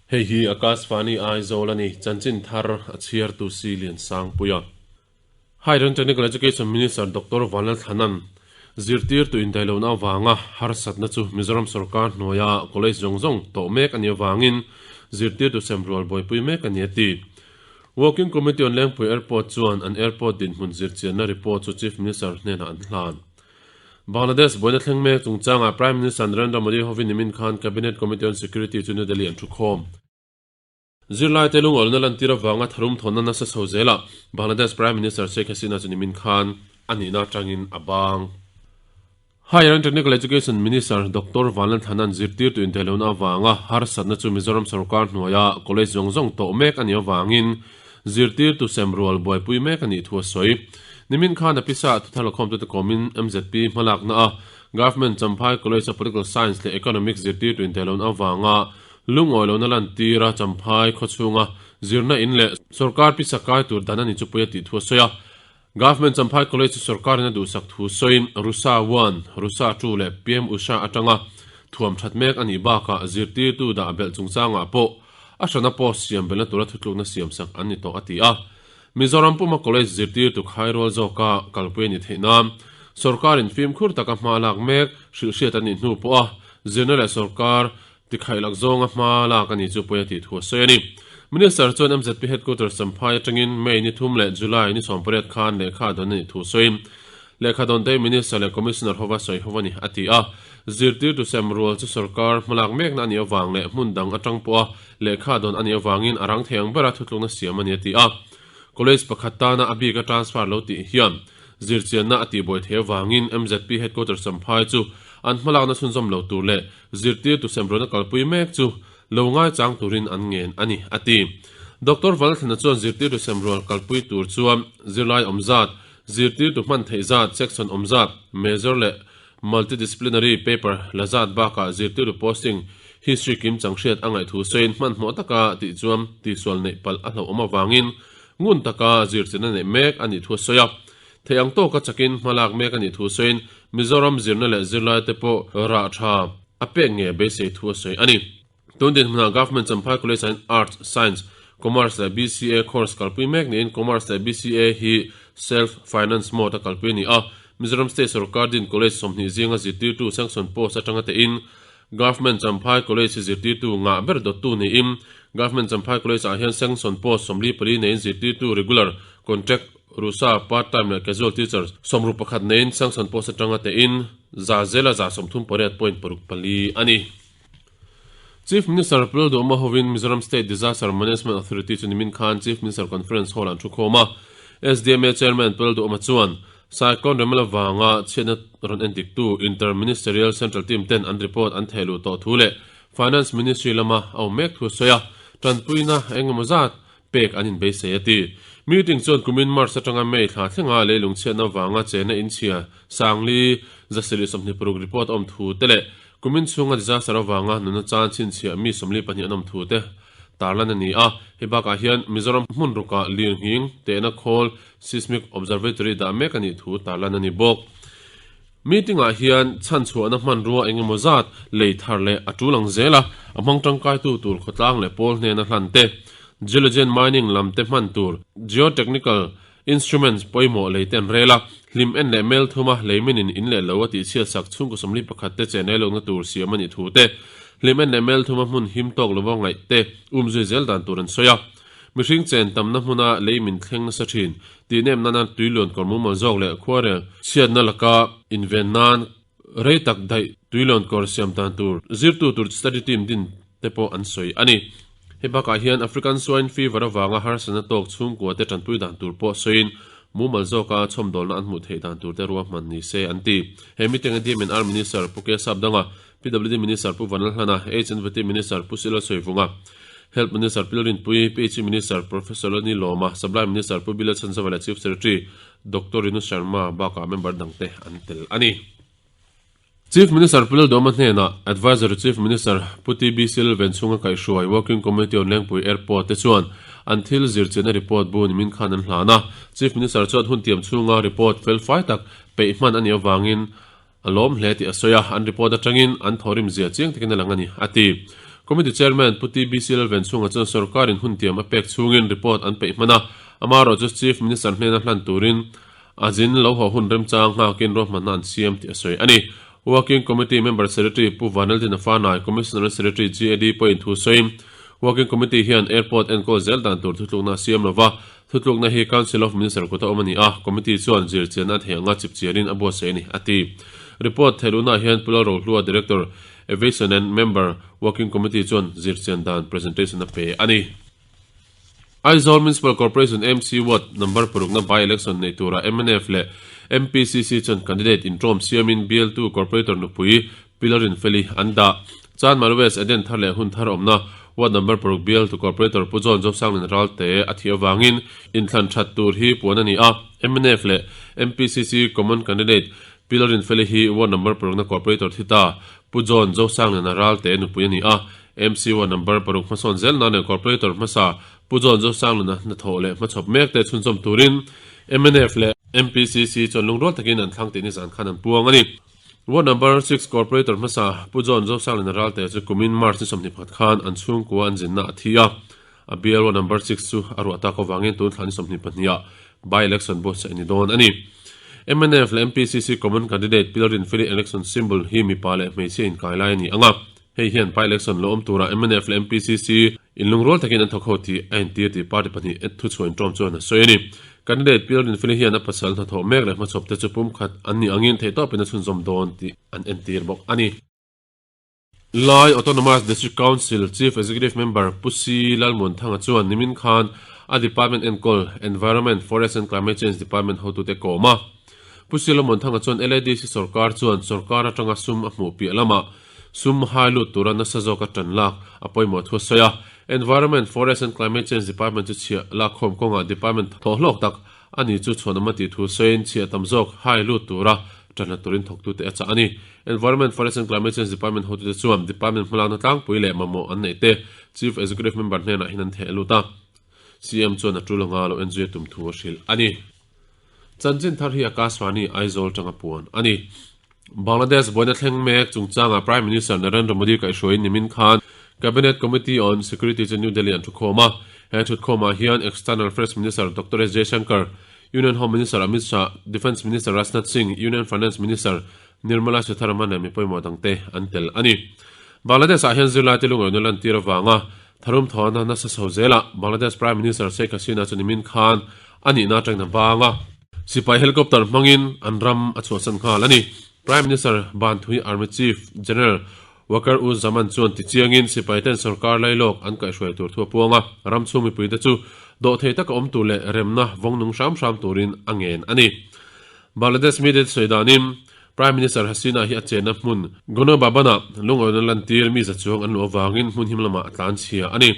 Hei hi Akashvani Aizawl a ni, chanchin thar a chhiartu si Liansangpuia. Higher and Technical Education Minister Doctor Vanlalthlanan zirtirtu indaihlohna avanga harsatna chu Mizoram sorkar hnuaia college zawng zawng tawh mek a nih avangin zirtirtu semrual buaipui mek a ni a ti. Working Committee on Lengpui Airport chuan an airport dinhmun zirchianna report chu Chief Minister hnenah an hlan. Bangladesh buaina thleng mek chungchangah Prime Minister Narendra Modi hovin nimin khan Cabinet Committee on Security chu New Delhi an thukhawm. Zirlaite lungawlna lantir avanga tharum thawnna nasa chho zelah Bangladesh Prime Minister Sheikh Hasina chu nimin khan a nihna atangin a bang. Higher and Technical Education Minister Doctor Vanlalthana'n zirtirtu indaihlohna avanga harsatna chu Mizoram sorkar hnuaia college zawng zawng tawh mek a nih avangin zirtirtu sem rual buaipui mek a nih thu a sawi. Nimin khan a pisa thuthar lakhawmtute kawmin mzp hmalakna a Government Champhai College of Political Science leh Economics zirtirtu indaihlohna avanga Lungawi lohna lantira Champhai khawchhunga zirna in leh sorkar pisa kai tur dan a ni chu pui a tih thu a sawi a. Government Champhai College chu sorkarin a duhsak thu sawiin Rusa One, Rusa Two leh PM Usha atanga thuam that mek a nih bakah zirtirtu dah belh chungchangah pawh a hrana post siam belhna tura thutlukna siamsak an ni tawh a ti a. Mizoram puma college zirtirtu khairual zawka kalpui a ni theih nan sorkarin fimkhur taka hma lak mek hrilhhriat a nih hnu pawha zirna leh sorkar Tikhaih lak zawnga hma lak a ni chu pawi a tih thu a sawi a ni. Minister chuan MZP Headquarters Champhai atangin May ni thum leh July ni 18 khan lehkha a dawn a nih thu sawiin lehkha dawn te Minister leh Commissioner hova sawi ho a ni a ti a. Zirtirtu sem rual chu sorkar hmalak mekna a nih avang leh hmun dang atang pawha lehkha a dawn a nih avangin a rang thei ang bera thutlukna siam a ni a ti a. College pakhat tana a bika transfer lo tih hian zirchianna a tihbuai thei avangin MZP Headquarters Champhai chu an hmalakna chhunzawm lo tur leh Zirtirtu semruana kalpui mek chu lo ngaichang turin an ngen a ni, a ti. Doctor Valthlana chuan zirtirtu semrual kalpui tur chuan zirlai awm zat, zirtirtu hman theih zat, section awm zat, major leh multidisciplinary paper la zat bakah zirtirtu posting history kim chang hriat a ngaih thu sawiin hmanhmawh taka tih chuan tihsual neih palh a hlauhawm avangin ngun taka zirchilhna neih mek a nih thu a sawi a. Thei ang tawka chakin hmalak mek a nih thu sawiin Mizoram zirna leh zirlaite pawh rah tha a pek nge beisei thu a sawi a ni. Tun dinhmunah Government Champhai College ah hian Arts, Science, Commerce leh BCA course kalpui mek niin Commerce leh BCA hi Self Finance mode a kalpui a ni a. Mizoram State Sorkar din College 20 zinga zirtirtu sanction post atanga tein Government Champhai College hi zirtirtu ngah ber dawttu niin Government Champhai College ah hian sanction post 44 neiin zirtirtu regular contract Rusa part time leh casual teacher 61 neiin sanction post atanga tein za zela 38.64 a ni. Chief Minister Pulal Duhma hovin Mizoram State Disaster Management Authority chu nimin khan Chief Minister Conference Hall an thukhawm a. SDMA Chairman Pulal Duhma chuan Cyclone Remla vanga chhiatna rawn endiktu Inter-Ministerial Central Team ten an report an thehluh tawh thu leh Finance Ministry lama a awm mek thu a sawi a, tanpuina engemaw zat pek an inbeisei a ti. Meeting chuan kumin March atanga May thla thlenga leilung chhiatna avanga chena inchhia Sangli 126 report a awm thu te leh kumin chhunga disaster avanga nuna chan chhinchhiah mi 42 an awm thu te tarlan a ni a. Hei bakah hian Mizoram hmun rukah lirnghing tehna khawl Seismic Observatory dah mek a nih thu tarlan a ni bawk. Meeting ah hian chhanchhuahna hmanrua eng emaw zat lei thar leh a tul ang zel a, a hmang tangkaitu tur khawtlang leh pawl hnena hlan te, geology mining lam te hman tur geotechnical instruments pawimawh lei te an rel a, hlim en leh mel thuma lei minin in leh lo a tihchhiat sak chhungkaw 41 te chen ei lohna tur siam a nih thu te, hlim en leh mel thuma hmun him tawk lova ngaih te umzui zel dan tur an sawi a. Mihring chen tamna hmuna lei min thleng nasa thin tih nem nana tuiluan kawr mumal zawk leh khuarel chhiatna laka inven nan rei tak daih tuiluan kawr siam dan tur zirtu tur study team din te pawh an sawi a ni. Hei bakah hian African Swine Fever avanga harsatna tawk chhungkua te tanpui dan tur pawh sawiin mumal zawka chhawmdawlna an hmuh theih dan tur te ruahman ni se an ti. He meeting a DMNR Minister Pu K Sapdanga PWD Minister Pu Vanlalhlana, HNVT Minister Pu Sila Sawivunga, Health Minister Pi Rinpuii, PHE Minister Professor Lani Lawma, Supply Minister Pu Bila Chhanzova leh Chief Secretary Doctor Rinu Sharma bakah member dangte an tel a ni. Chief Minister Pu Laldawma hnenah Advisory Chief Minister Pu TB Silven chhunga kaihhruai Working Committee on Lengpui Airport te chuan an thil zirchianna report bu nimin khan an hlan a. Chief Minister chuan hun tiam chhunga report felfai tak peih hman a nih avangin A lawm hle tih a sawi a, an report atangin an thawrim zia chiang takin a lang a ni, a ti. Committee Chairman Pu TBC Lalvenchhunga chuan sorkarin hun tiam a pek chhungin report an peih hman a, amaherawhchu Chief Minister hnena hlan turin a zin lo haw hun remchang nghakin ruahmanna an siam tih a sawi a ni. Working Committee Member Secretary Pu Vanaldina Fanai, Commissioner Secretary GAD pawhin thu sawiin, Working Committee hian Airport enkawl zel dan tur thutlukna a siam lova, thutlukna hi Council of Minister kuta awm a ni a, Committee chuan zirchianna a theih anga chipchiarin a buatsaih a ni, a ti. Report theihluhnaah hian Pu Lalrohlua, Director, Aviation and Member, Working Committee chuan zirchian dan presentation a pe a ni. Aizawl Municipal Corporation, MC, Ward number parukna by-election nei tura mnf leh MPCC chuan candidate intawm siamin bialtu corporator nupui Pilar Rinfeli an dah. Chanmar West Eden thar leh hun thar awmna Ward number paruk bialtu corporator Pu John Zosanglin Ralte a thih avangin inthlan that tur hi puan a ni a. Mnf leh MPCC common candidate Pilar Rinfeli hi Ward number parukna corporator thi ta Pu John Zosanglina Ralte nupui a ni a. MC Ward number paruk hmasawn zel nan leh Corporator hmasa Pu John Zosangluna hnathawh leh hmachhawp mek te chhunzawm turin mnf leh MPCC chuan lungrual takin an thlang tih nizan khan an puang a ni. Ward number 6 Corporator hmasa Pu John Zosangluna Ralte chu kumin March ni 21 khan an chhungkua an zinna a thi a. A bial Ward number 6 chu a ruah tak avangin tun thla ni 22 ah by-election buatsaih a ni dawn a ni. Mnf leh MPCC common candidate Pilar Rinfeli election symbol hi mipa leh hmeichhia inkai lai a ni ang a. Hei hian by-election lo awm turah mnf leh MPCC inlungrual takin an thawk ho tih a entir tih party pahnih thuchhuah inṭawm chuan a sawi a ni. Candidate Pilar Rinfeli hian a pasal hnathawh mek leh hmachhawp te chu pumkhat an nih angin theihtawpin a chhunzawm dawn tih an entir bawk a ni. Lai Autonomous District Council Chief Executive Member Pu Si Lalmuanthanga chuan nimin khan a department enkawl Environment, Forest and Climate Change Department hotute kawm a. Pu Si Lalmuanthanga chuan LADC sorkar chuan sorkar atanga sum a hmuh piah lamah sum hai lut tura nasa zawka tan lak a pawimawh thu a sawi a. Environment, Forest and Climate Change Department chu chhiah lakkhawm kawngah department thawhhlawk tak a ni chu chhuanawm a tih thu sawiin chhiah tam zawk hai lut tura tan la turin thawktute a chah a ni. Environment, Forest and Climate Change Department hotute chuan department hmalakna tlangpui leh mamawh an neih te Chief Executive Member hnenah hian an theh lut a. CM chuan a tul anga lo enzui a tum thu a hrilh a ni. Chanchin thar hi Akashvani Aizawl tanga puan a ni. Bangladesh buaina thleng mek chungchangah Prime Minister Narendra Modi kaihhruaiin nimin khan Cabinet Committee on Security chu New Delhi an thukhawm a. He thutkhawmah hian External Affairs Minister Doctor S Jaishankar, Union Home Minister Amit Shah, Defence Minister Rajnath Singh, Union Finance Minister Nirmala Sitharaman leh mi pawimawh dangte an tel a ni. Bangladesh-ah hian zirlaite lungaihna lantir avanga tharum thawhna nasa chho zelah Bangladesh Prime Minister Sheikh Hasina chu nimin khan a nihna atangin a bang a. Sipai helicopter hmangin an ram a chhuahsan nghal a ni. Prime Minister Banthui Army Chief General Wakar Uz Zaman chuan tichiangin sipaiten sorkar lailawk an kaihhruai tur thu a puang a, ram chhung mipuite chu dawhthei taka awm tur leh remna vawng nung hram hram turin a ngen a ni. Bangladesh media te sawi danin Prime Minister Hasina hi a chenna hmun Gonobhaban-ah lungawina lantir mi za chuang an luh avangin hmun him lamah a tlanchhia a ni.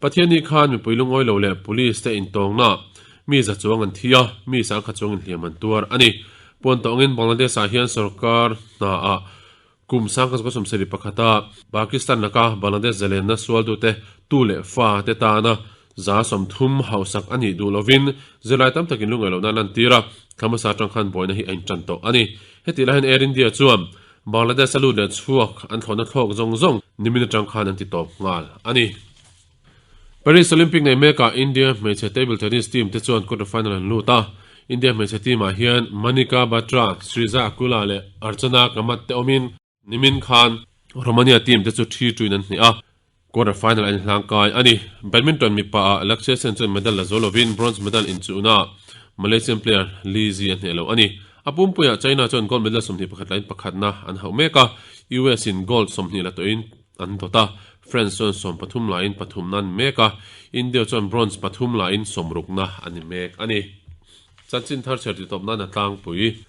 Pathianni khan mipui lungawi lo leh police te intawngnaah Mi za chuang an thi a, mi sangkhat chuang inhliam an tuar a ni. Puan tawngin Bangladesh-ah hian sorkar hnaah kum sangkhat zakua sawmsarih pakhata Pakistan laka Bangladesh zalenna sualtute tu leh fa te tana 30% hausak a nih duh lovin zirlai tam takin lungaih lohna an lantir a, thla hmasa atang khan buaina hi a intan tawh a ni. Hetih lai hian Air India chuan Bangladesh-a lut leh chhuak an thlawhna thlawk zawng zawng nimin atang khan an ti tawp nghal a ni. Paris Olympic nei mekah India hmeichhe table tennis team te chuan quarter final an lut a. India hmeichhe team ah hian Manika Batra, Sriza Akula leh Archana Kamath te awmin nimin khan Romania team te chu thi tuin an hneh a, quarter final an inhlangkai a ni. Badminton mipa ah Lakshya Sen chuan medal la zo lovin bronze medal inchuhna ah Malaysian player Li Zi a hneh lo a ni. A pumpuiah China chuan gold medal 21 lain pakhatna an hauh mek a, US in gold 20 la tawhin an dawt a, France chuan 13 laiin pathumna a ni mek a, India chuan bronze pathum laiin sawmrukna a ni mek a ni. Chanchin thar chher titawp nan a tlangpui.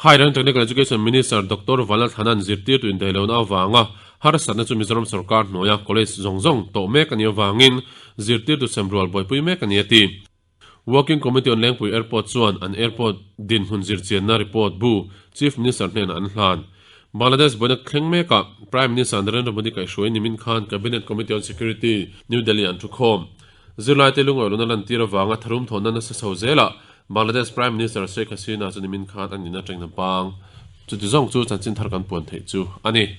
Higher and Technical Education Minister Doctor Vanlal Thana'n zirtirtu indaihlohna avanga harsatna chu Mizoram sorkar hnuaia college zawng zawng tawh mek a nih avangin zirtirtu semrual buaipui mek a ni a ti. Working Committee on Lengpui Airport chuan an airport dinhmun zirchianna report bu Chief Minister hnenah an hlan. Bangladesh buaina thleng mekah Prime Minister Narendra Modi kaihhruai nimin khan Cabinet Committee on Security, New Delhi an thukhawm. Zirlaite lungawihlawna lantir avanga tharum thawnna nasa chho zelah Bangladesh Prime Minister Sheikh Hasina chu nimin khan an in atangin a bang. Chuti zawng chu chanchin thar kan puan theih chu a ni.